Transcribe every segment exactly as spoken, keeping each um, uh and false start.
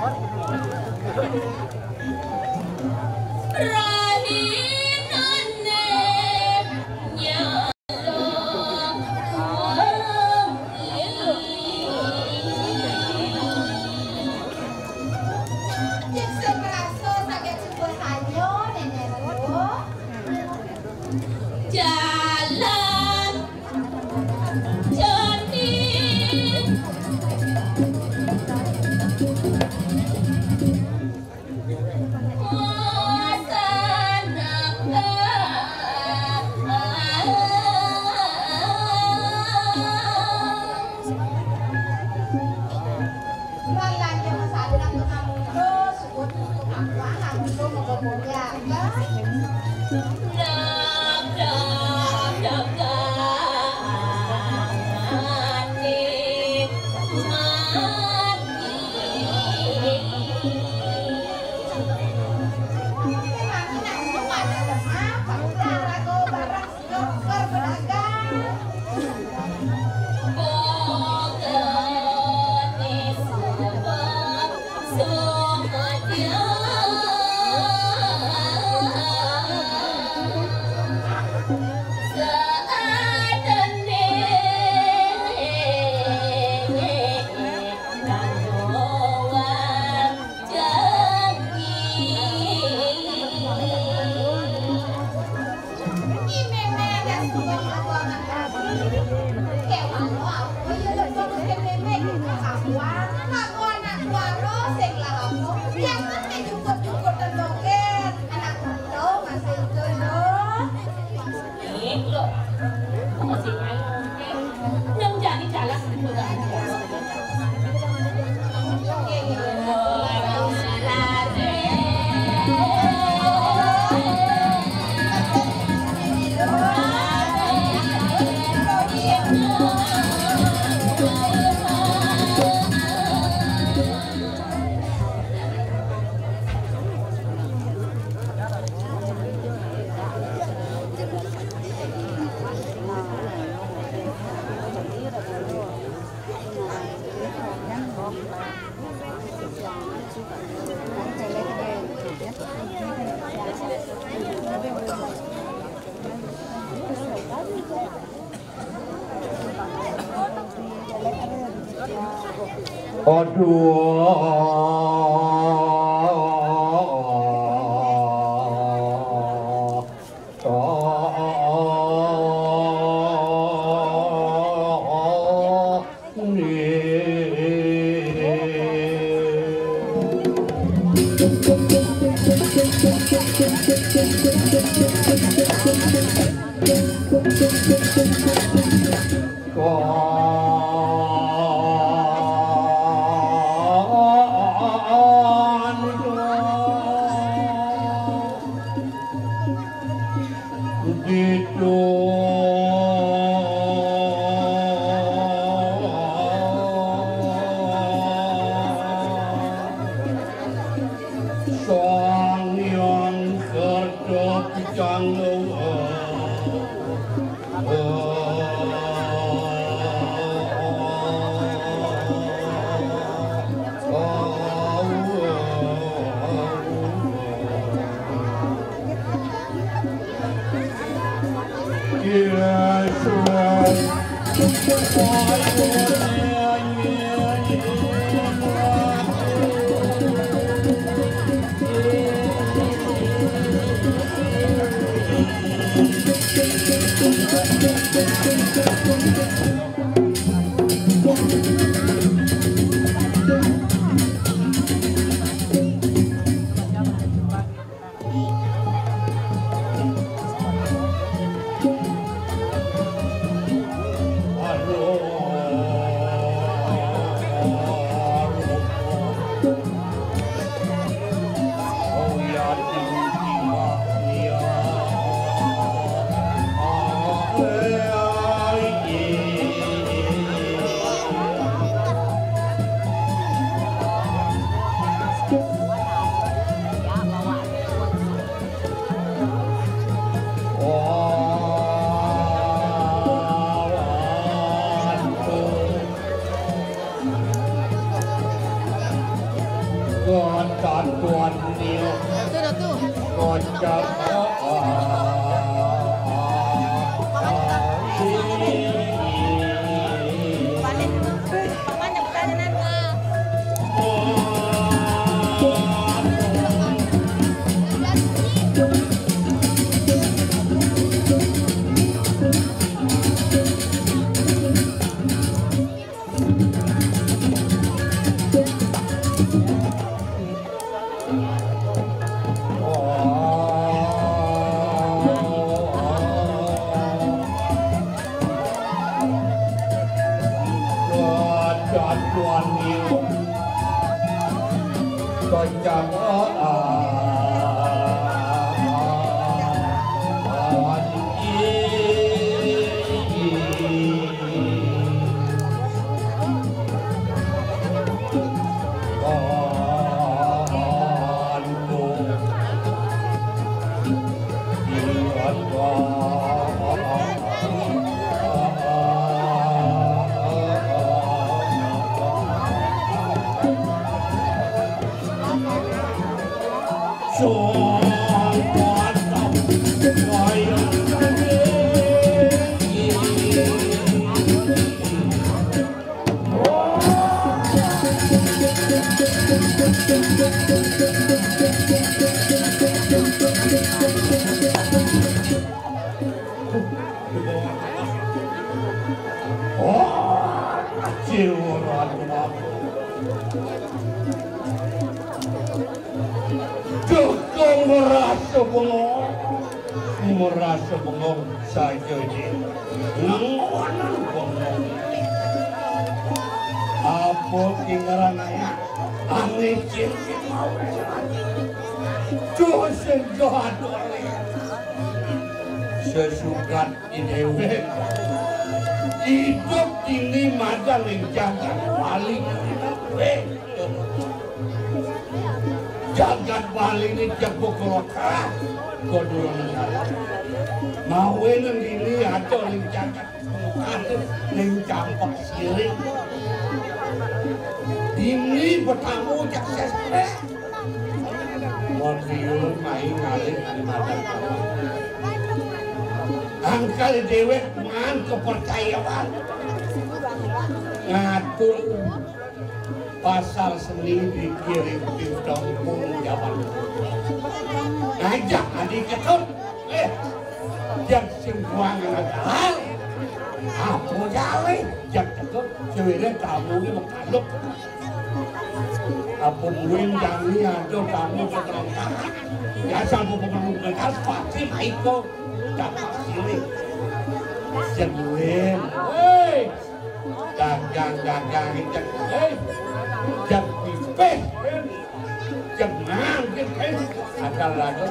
Rahinane nyala wengi. Cek sing ngrasa sakit subuh sanyo, Nenek Luh. Jalan jani. Aduh. Ditu Sang Hyang Kerta Picanggawa. Tuan, tuan, tuan, Nil. Tuh, tuh, tuh. Kocak. Balik. Paman yang bertanya nanti. Oh, kecil orang tua. Dukung merasa bengong, merasa bengong saja, Cik. Nang mana bengong? Apa kingeran ayah? Angin cincin mau. Tuh, sejodoh. Sesukat di dewek. Hidup ini madan yang jagat paling. Jagat Bali ini jago kelokah. Kau dulu mau nang ini ada yang jagat. Ning campak siring. Ini bertamu jak sesre. Mobil main ngalih di mata. Angkal dewek man kepercayaan. Ngatur pasar seni dikirim pintong pun jaman. Ngajak adik ketut. Eh, jak sing kuangan aja. Apa jale? Jak cekep, ceweknya tamunya makaluk. Apa mungkin kami ada tamu sekerongkak? Ya, sama pemangku kertas pasti naik kok. Dapat sini. Jenuin. Hei, dagang-dagang, jak, hei, jak pipih. Jangan, jangan. Asal lagu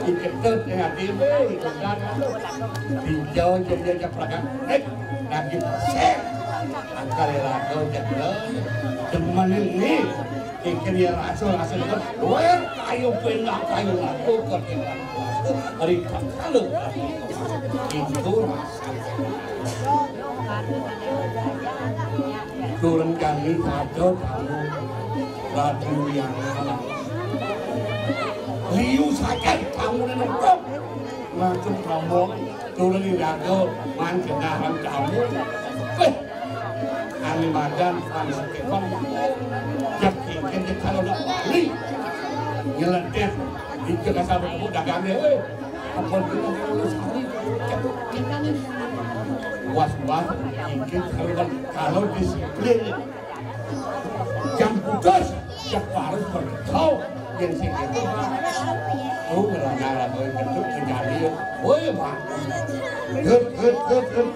diketut dengan diri, ikutan. Dijauh jadi aja pelakan. Eh, lagi persen. Asal lagu jangan. Demen ini. Pikir ya rasul, rasul itu. Weh, kayu pindah, kayu laku, ketimbang. Hari kalau itu rasa. Turun kami pada tamu Ratu Riana. Liu saja tamu nempok. Langsung rombong turun di dago, man kendaraan tamu. Eh, kami madan pan sekepang. Jadi kita kalau nak balik, nyelentet di Jakarta bertemu dagangnya. Eh, apa dulu kalau sehari? Was-was, mungkin kalau, kalau disiplin, jam putus, jam harus berkau, yang sing itu. Oh, ngerana-rana itu kejadi. Oh, ya, Pak. Hut, hut, hut, hut.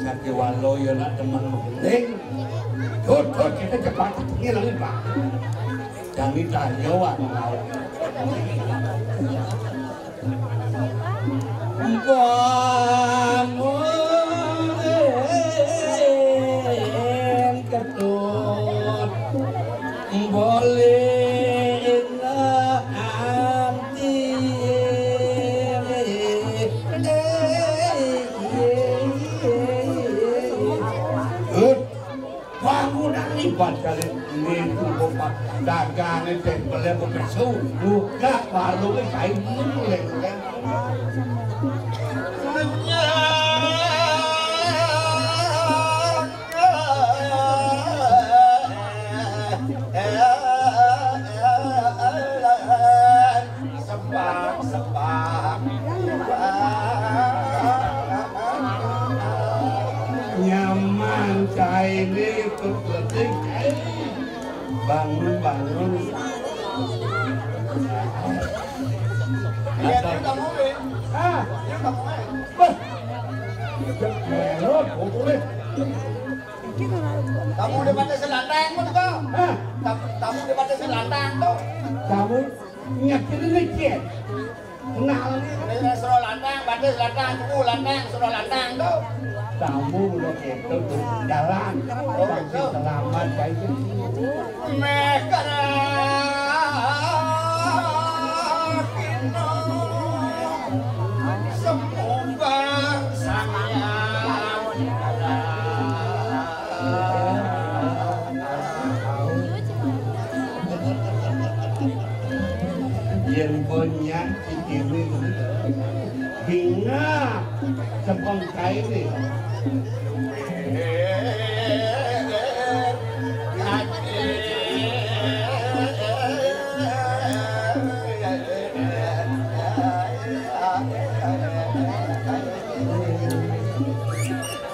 Sakiwalo ya nak temen mending. Hut, hut, kita cepat. Ini lagi, Pak. Kami tayo ang mga Bangun ketut boleh anti. Pancen niku kok dagangé tempelé kok kesu, buka warungé kain mulai kan. Sembah, sembah. Nyaman caine kebeting. Bangun, bangun. Iya, dia kamu, Win. Ah, dia kamu, Win. Bah. Melot, pokoknya. Kamu udah pada selatang, kok, tuh? Hah? Kamu, kamu udah pada selatang, tuh? Kamu nyakitin dikit. Kenal nih. Ini suruh lantang, batis lantang, tubuh lantang, suruh lantang, tuh. Kamu udah gitu, tuh. Jalan. Oh, gitu. Selamat, kayak gitu. Mekar. Semoga saya Yen banyak cikiné bingah cepeng kaine.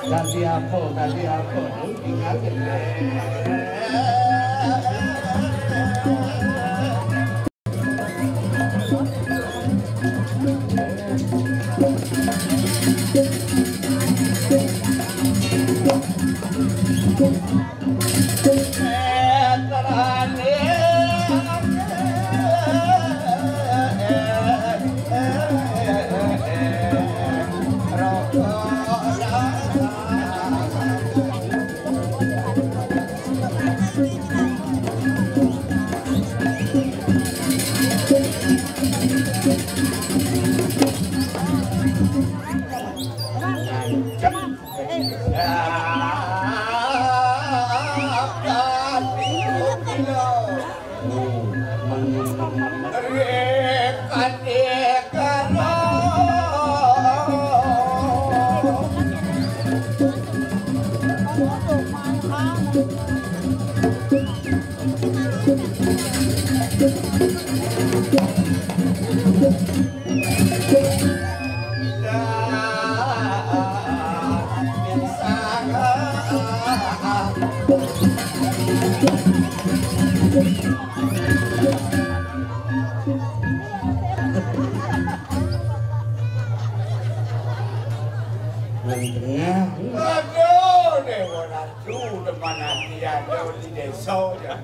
Dadi apa? Dadi apa? Tinggal. Nang tengah. Aduh, Dewa Ratu, teman hati ada di desa, ya.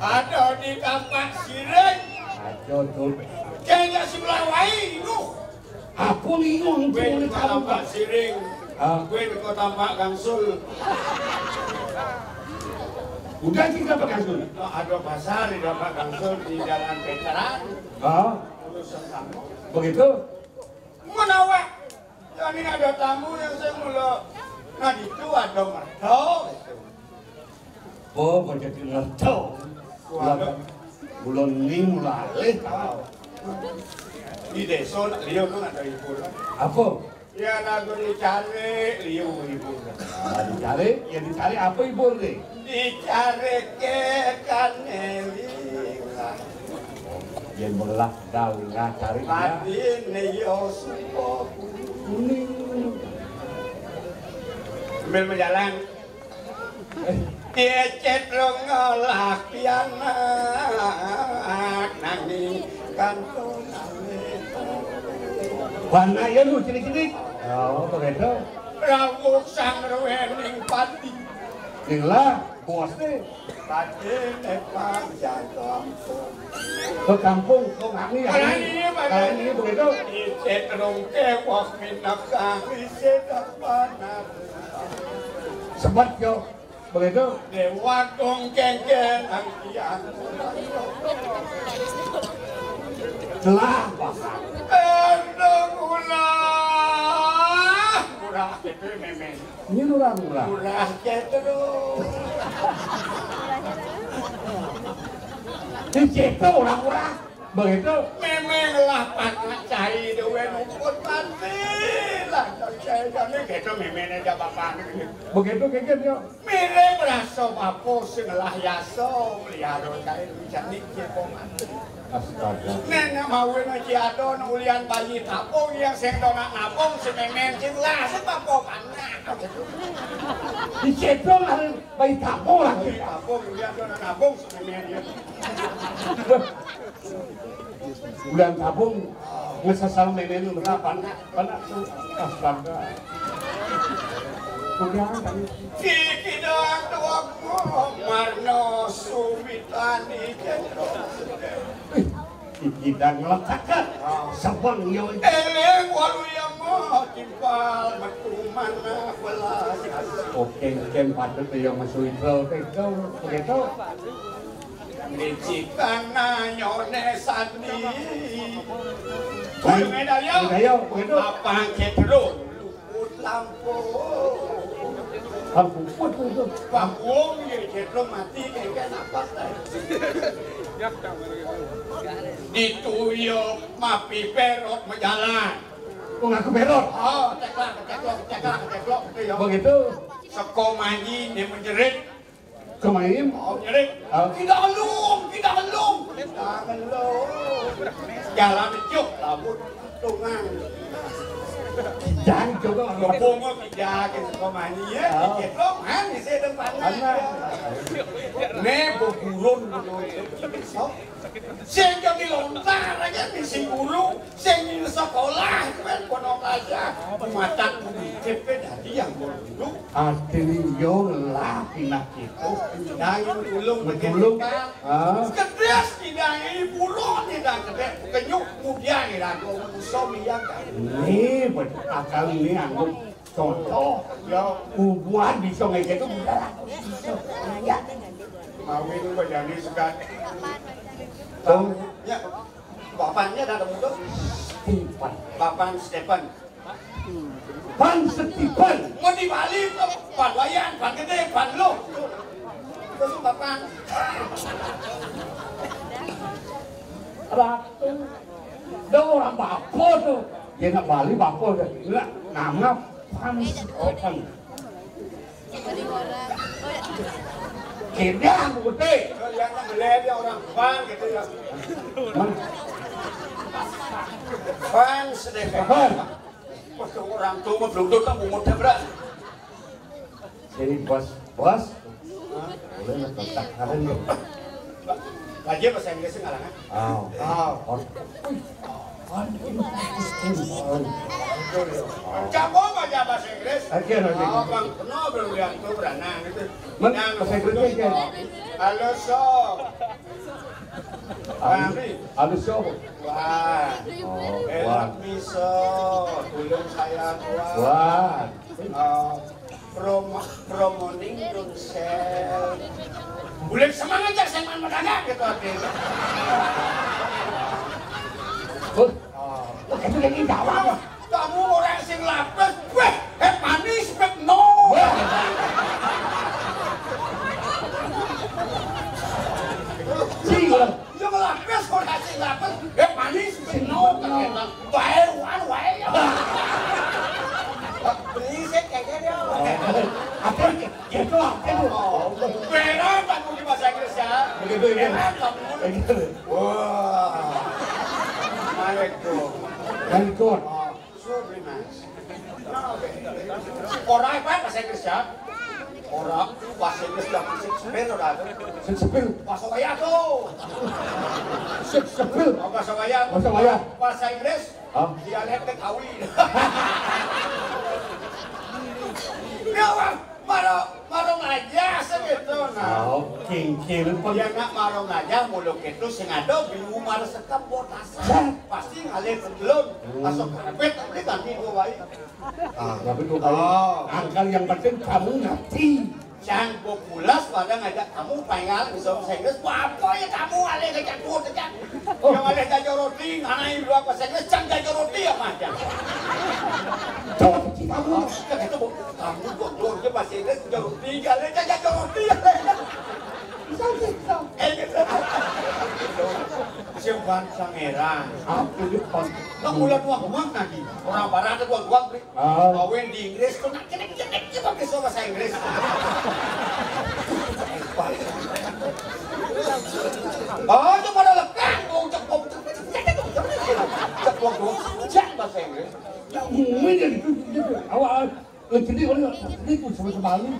Ada di Tapak Siring. Ada, Dut. Kayaknya sebelah wae, duh. Aku lingung. Gue di Tapak Siring. Ah. Gue di Kota Pak Gangsul. Udah sih Tapak Gangsul. Nah, ada pasar di Tapak Gangsul di Jalan Veteran. Ah. Urusan kamu. Begitu? Menawa. Kami ada tamu yang saya mula. Nah, itu ada merta, gitu. Oh, kok jadi ngerti? Waduh. Bulan ini mulai. Di desa nak liya tu nak ada hiburan. Apa? Ya, lagu dicari liu hiburan. Ah, dicari, ya dicari apa hiburan ni? Dicari ke kaneli. Dia belah dah, cari dia. Mati ni yo supo kuning. Sambil menjalan. Diecet lo ngolah kiamat nanging kantun. Bana ya lu cilik-cilik. Oh, begitu. Rawuh sang ruwening pati. Inilah bosnya. Pati nepang jantung. Ke kampung, ke kami ya. Kalau ini, Pak. Kalau ini begitu. Icet rungke wah minakah isi dapanan. Sebab yo, begitu. Dewa kong kengken angkian. Telah, Pak. Endong ulah. Murah. Mémén. Nyén orang murah. Murah ké terus. Di situ orang murah. Begitu. Mémén lah panak cai duwé nuput mati. Lah cai kami gitu mémén aja bapak. Begitu kayak gitu. Mirip rasa bapa sing ngelah yasa, melihara kain jani cipo mati. Astaga. Nén mawin ci ada nu ulian bayi tabung yang sing dona nabung si mémén sing lah sing bapa panak. Dicedong hari bayi tabung lagi. Bayi tabung ulian dona nabung si mémén ya. Bulan tabung ngesesal mémén berapa? Anak tuh, astaga. Kuliah kan? Iki doang tuaku, Marno Sumitani Cendro. Ih, iki dan ngeletakan. Sebeng yo. Eling walu ya mah timpal metu manah belas. Oke, oke, patut ya Mas Witro. Begitu. Ricikan nanyone sandi. Ayo, ayo, ayo, ayo. Abang Cedro, luput lampu. Lampu put itu. Lampu, ya, Cedro mati, kayak napas, eh. Ditu yo mapi perot majalan. Oh, ngaku perot? Oh, ceklak, ceklok, ceklak, ceklok, gitu ya. Begitu. Seko manyi, dia menjerit. Kemain? Oh, nyerik. Ah. Tidak ngelung, tidak ngelung. Tidak ngelung. Jalan ijuk, labut tungang. Jangan coba. Bungo tidak ke sekomani ya. Ah. Dikit lo man, isi depan. Anak. Ne beburun. Sok. Sing jadi lontar aja di si guru, sing di sekolah, kan kono aja. Matak dikit dadi yang guru. Adéné yo lah pinah gitu. Dang tulung Tulung. Kan. Ah. Sekedhis tidak ini burung tidak gede kenyuk kemudian ya aku musuh yang kan. Nih, bet-, akal ini anggo contoh. Ya. Ubuhan bisa ngecek itu udah lah. Ya. Mau itu bajani sekat. Tuh. Ya. Bapaknya ada muda. Stephen. Bapak Stephen. Pan Setiban. Mau di Bali tuh, pan Wayan, pan Gede, pan Luh. Terus Bapak. Ratu. Dia orang Bapa tuh. Dia nak Bali Bapa tuh. Enggak, nama Pan Setiban. Kira aku gede. Yang beli dia orang Pan gitu ya. Pan Setiban. Wah, orang tua mah belum tuh kan bungut berat. Jadi bos, bos. Boleh lah kontak kalian tuh. Aja bahasa Inggris ngalangan. Oh. Oh. Kamu aja bahasa Inggris. Oke, oke. Oh, Bang, kenal belum lihat tuh beranang itu. Men, bahasa Inggris aja. Halo, so. Halo, halo, so. Wah. Oh, wah. Bisa. Tulung saya, wah. Wah. Eh, promo, promoning dong, sel. Boleh semangat ya, saya main mendadak gitu, oke. Oh. Oh. Itu lagi jawab. Kamu orang sing lapes, weh, eh, manis, bet, no. Wah. Sing, wah. Iya, ngelapis, kok nasi lapis. Eh, manis, bener, ternyata. Bae, wan, wae, ya. Berisik, kayaknya dia. Apa? Gitu, apa itu? Oh, berat, Pak, di bahasa Inggris, ya. Begitu, ya. Berat, Pak. Begitu. Wah. Assalamualaikum. Waalaikumsalam. Ora apa bahasa Inggris ya? Ora bahasa Inggris ya, Shakespeare ora ada. Shakespeare. Bahasa wayah tuh. Shakespeare. Oh, bahasa wayah. Bahasa wayah. Bahasa Inggris. Hah? Dialek Betawi. Ya, Bang. Maro, maro ngajah segitu, nah. Oh, kingkil pun. Ya, nak maro ngajah, mulu gitu, sing ada bingung maro sekep botasan. Pasti ngalih sebelum. Hmm. Masuk karpet, tapi ganti dua wae. Ah, tapi dua wae. Oh. Angkal yang penting kamu ngerti. Cang populas pada ngajak kamu pengal bisa bahasa Inggris. Apa ya kamu alih ke campur, ke campur. Oh. Yang alih jajar roti, mana yang dua bahasa Inggris, cang jajar roti apa aja. Tuh. Kamu, kamu kok doang aja bahasa Inggris, jauh tinggal, ya, ya, jauh tinggal, ya. Bisa, bisa, bisa. Eh, gitu. Simpan sangeran. Apa itu, Pak? Nang ulah doang-doang lagi. Orang barat ada doang-doang, Bri. Ah. Kawin di Inggris, tuh, nak, cenek, cenek, cenek, pakai bahasa Inggris. Oh, itu pada lekang, mau cek, mau cek, cek, cek, cek, cek, cek, doang-doang. Cek bahasa Inggris. Mungkin jadi itu, itu, awal, eh, jadi orang, jadi ku sama Bali.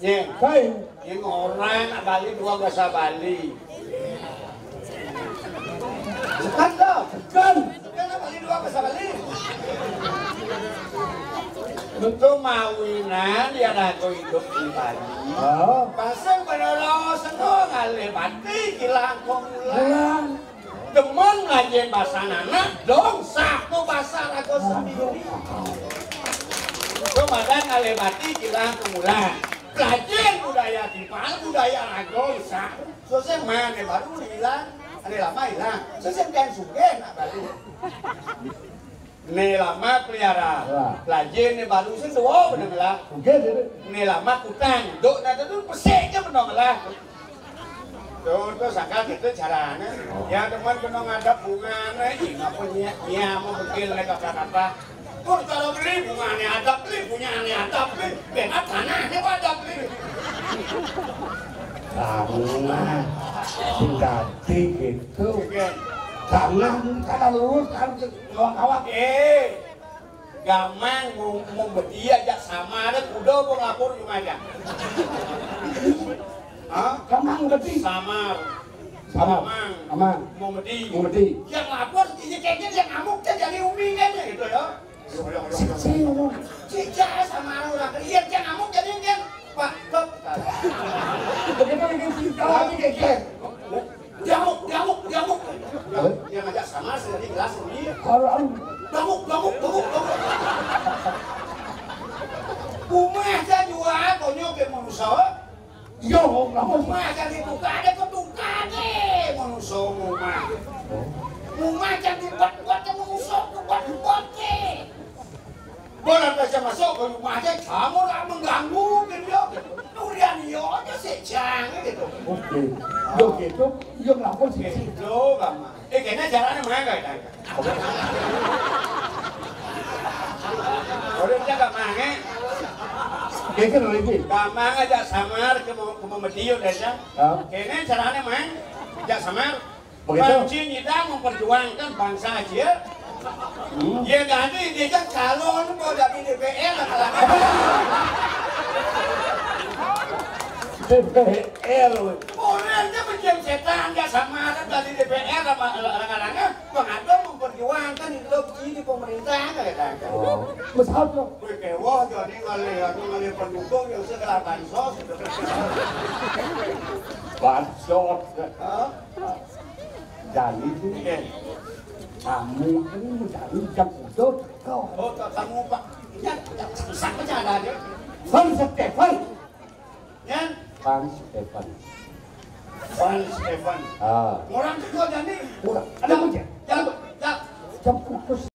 Ye. Kain. Yang orang nak Bali dua bahasa Bali. Tekan dah. Tekan. Tekan nak Bali dua bahasa Bali. Betul mawinan ya rago hidup di Bali. Oh. Pasang bener seneng ngalih bati kilang kong ulang. Ulang. Demen ngajin basa anak, dong, sah mau basa rago sendiri. Komadan ngalih bati kilang kong ulang. Pelajin budaya timpal, budaya rago, sah. Sosé mana baru hilang, ada lama hilang. Sosé kan sugih nak baru. Né lama pelihara. Ya. Lajé né baru sing dua bener lah. Oke, jadi. Né lama kutang. Dok, nah, itu pesik aja bener lah. Tuh, tuh, sangkal gitu caranya. Oh. Ya, teman kena ngadap bungané, ini apa, nyiak, nyiak, mau begil, né, kata-kata. Kok cara beli bungané adap, beli bungané adap, beli. Benar tanahnya kok adap, beli. Tanah. Sing dadi gitu. Oke. Tanah, tanah lurus, kan. Awak-awak. Eh, gamang mau, mau beti aja sama ada kuda apa ngelapor cuma aja. Hah? Gamang beti. Samar. Samar. Gamang. Gamang. Mau beti. Mau beti. Yang lapor, ini kayaknya yang ngamuk kan jadi umi kan ya gitu ya. Si, si, ngomong. Si, sama orang. Iya, yang ngamuk jadi yang Pak, Pak. Begitu ini cerita lagi kayak gitu. Diamuk, diamuk, diamuk. Hah? Dia ngajak sama, saya di gelas ini. Kalau anu. Diamuk, diamuk, diamuk, diamuk. Rumah saya jual, konyol kayak manusia. Yo, ngomong. Rumah saya dibuka, ada kebuka deh, manusia rumah. Rumah saya dibuat-buat, manusia buat-buat deh. Bola aja masuk ke rumah aja, kamu lah mengganggu, gitu. Durian iya aja sih, jangan gitu. Oke. Yo gitu, yo ngelapor sih. Gitu, Bang. Eh, kena caranya mana, kan? Udah, dia gak mange. Kayak gitu, lagi. Gak mange aja samar, ke mau, ke mau mediun aja. Hah? Kena caranya, Mang. Aja samar. Begitu. Panji nyidang memperjuangkan bangsa aja. Hmm. Ya, jadi dia kan calon mau jadi D P R, apalagi. D P R. Orangnya menjadi setan, nggak sama ada dari D P R sama orang-orangnya. Bang Anto memperjuangkan itu di pemerintah, nggak ada. Oh. Mas Anto. Gue kewah, jadi ngalih, aku ngalih pendukung yang segala bansos. Bansos. Hah? Jani itu. Iya. Tamu itu mencari jam udah teko. Oh, tak tamu, Pak. Ya, tak sak aja ada aja. Van Stefan. Ya. Van Stefan. Van Stefan. Ah. Orang kedua Jani. Orang. Ada apa, Cek? Ya, ya. Jam putus.